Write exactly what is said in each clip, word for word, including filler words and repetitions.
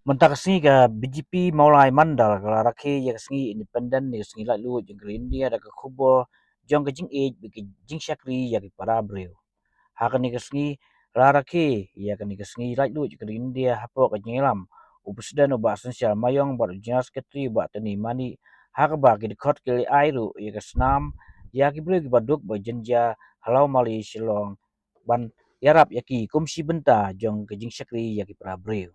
Mynta ka sngi ka B J P Mawlai Mandal ka la rakhe ïa ka sngi independent ne ka sngi laitluid jong ka ri India da ka khubor jong ka jingïeit bad ka jingshakri ïa ki para briew. Ha kane ka sngi la rakhe ïa kane ka sngi laitluid jong ka ri India hapoh ka jingïalam u President u Bah Synshar Mayong bad u General Secretary u Bah Tony Manik, ha kaba ki dkhot ki la ai ruh ïa ka snam ïa ki briew kiba duk ba jynjar ha Lawmali Shillong ban ïarap ïa ki kum shi bynta jong ka jingshakri ïa ki para briew.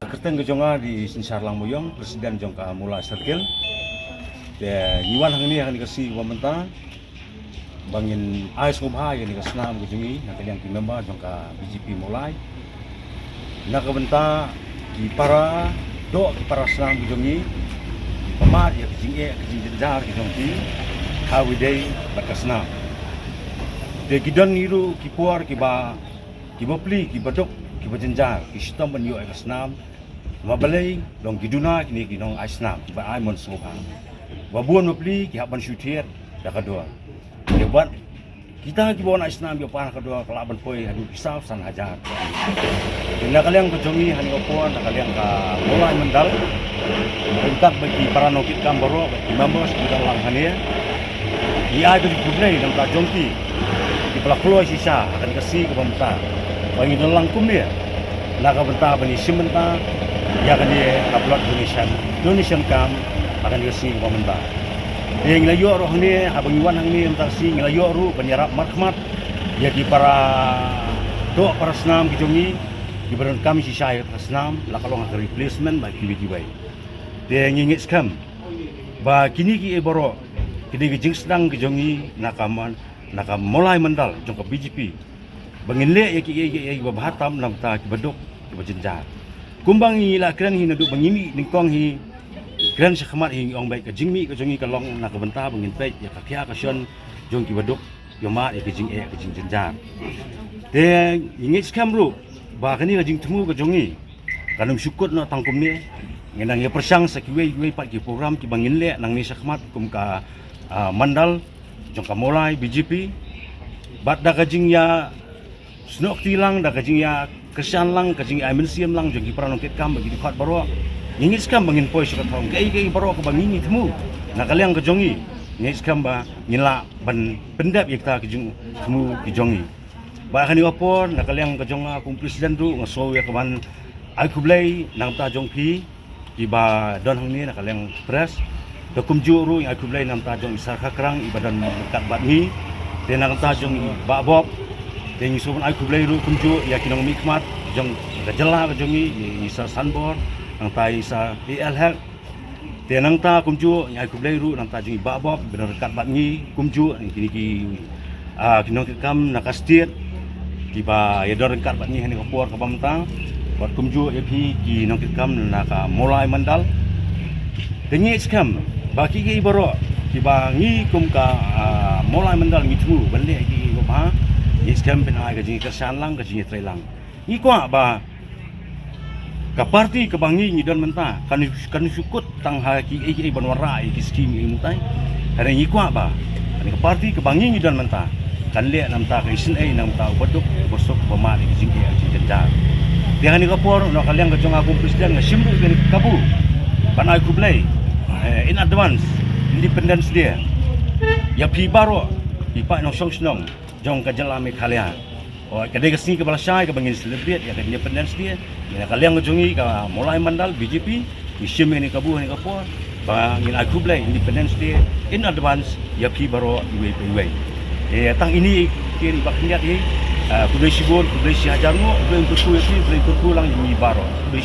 Ka kyrteng ka jong nga dei Synshar Lang Mayong, President jong ka Mawlai Circle. Te ngi wan hangne ha kane ka sngi kaba mynta ba ngin ai sngewbha ïa kane ka snam ka jong ngi na ka liang ki member jong ka B J P Mawlai, na ka bynta ki para doh, ki para snam ki jong ngi, kiba mad ïa ka jingeh ka jingjynjar ki jong ki ha kaba ïadei bad ka snam. Te ki don hi ruh ki por kiba, kiba pli, kiba duk, kiba jynjar, ki shitom ban ïoh ïa ka snam. Namar balei? Long ki duna kine ki nong ai snam kiba ai mon sngewbha. Ba bun ba pli ki hap ban shu thied da ka dor. Ïa, bad kita kiba wan ai snam ïa pan ha ka dor ka lah ban poi haduh ki saw san hajar. Te na ka liang ka jong ngi hangne ka por, na ka liang ka Mawlai Mandal, ryngkat bad ki para nongkitkam baroh bad ki members kiba dang lang hangne, ngi ai ka jingkhublei na ka bynta jong ki kiba la kloi shisha ha kane ka sngi kaba mynta ba ngi don lang kumne na ka bynta ban ïashim bynta ïa kane ka blood donation, donation camp ha kane ka sngi kaba mynta. Te ngi la ïoh ruh hangne, haba ngi wan hangne mynta ka sngi, ngi la ïoh ruh ban ïarap markhmat ïa ki para doh, para snam ki jong ngi kiba donkam shisha ïa ka snam, la ka long ha ka replacement bad kiwei kiwei. Te ngi ngeit skhem ba kine kiei baroh, kine ki jingsdang ki jong ngi na ka man, na ka Mawlai Mandal jong ka B J P, ba ngin leh ïa kiei kiei kiba bha tam na ka bynta kiba duk, kiba jynjar. Kumba ngi la kren hi naduh ba ngi mih nyngkong hi, kren shakhmat hi, ngi ong ba ka jingmih ka jong ngi ka long na ka bynta ba ngin peit ïa ka khia ka shon jong kiba duk, ïa mad ïa ka jingeh ka jingjynjar. Te ngi ngeit skhem ruh ba kane ka jingthmu ka jong ngi kan ym shu kut noh tang kumne. Ngin nang ïa pyrshang sa kiwei kiwei pat ki program kiba ngin leh nangne shakhmat kum ka, ah, Mandal jong ka Mawlai B J P. Bad da ka jingïasnoh kti lang, da ka jingïakyrshan lang, ka jingïaai mynsiem lang jong ki para nongkitkam bad ki dkhot baroh, ngi ngeit skhem ba ngin poi sha ka thong. Kaei kaei baroh kaba ngi ngi thmu na ka liang ka jong ngi, ngi ngeit skhem ba ngin lah ban pyndep ïa kita ki jingthmu ki jong ngi. Bad ha kane ka por, na ka liang ka jong nga kum President ruh, nga sngew ïa ka ban ai khublei na ka bynta jong phi kiba don hangne na ka liang press. Te kumjuh ruh ngi ai khublei na ka bynta jong i Sar Khakrang iba don ryngkat bad ngi. Te na ka bynta jong i Bah Bob, te ngi sngew ban ai khublei ruh kumjuh ïa ki nongmihkhmat jong ka jylla ka jong ngi, i Sar Sanbor, na ka bynta i Sar A L Hek. Te nangta kumjuh ngi ai khublei ruh nangta jong i Bah Bob ba don ryngkat bad ngi, kumjuh ïa kine ki, ah, ki nongkitkam na ka state kiba ïa don ryngkat bad ngi ha kane ka por kaba mynta. Bad kumjuh ïa phi ki nongkitkam na ka Mawlai Mandal. Te ngi ngeit skhem ba kiei kiei baroh kiba ngi kum ka, ah, Mawlai Mandal ngi thmu ban leh kiei kiei kiba bha, ngi ngeit skhem phin ai ka jingkyrshan lang, ka jingtrei lang. Ngi kwah ba ka party kaba ngi ngi don mynta kan, kan shu kut tang ha kiei kiei ban wanrah ïa ki skim ïa mynta. Hynrei ngi kwah ba kane ka party kaba ngi ngi don mynta kan leh na ka bynta ka isynei, na ka bynta u baduk u basuk, ba mad ïa ki jingeh ki jingjynjar. Te ha kane ka por na ka liang ka jong nga kum President nga shim ruh ïa kane ka kabu ban ai khublei, eh, in advance Independence Day ïa phi baroh ki paid nongshong shnong jong ka jylla Meghalaya. Oh, ka dei ka sngi kaba lashai kaba ngin celebrate ïa ka Independence Day. Ïa ka liang ka jong ngi ka Mawlai Mandal B J P ngi shim ïa kane ka kabu ha kane ka por ba ngin ai khublei Independence Day in advance ïa phi baroh iwei pa iwei. Ïa tang ine i kyrteng ba khyndiat hi. Ah, khublei shibun, khublei shihajar nguh, khublei kyrkhu ïa phi, khublei kyrkhu lang ïa ngi baroh. Khublei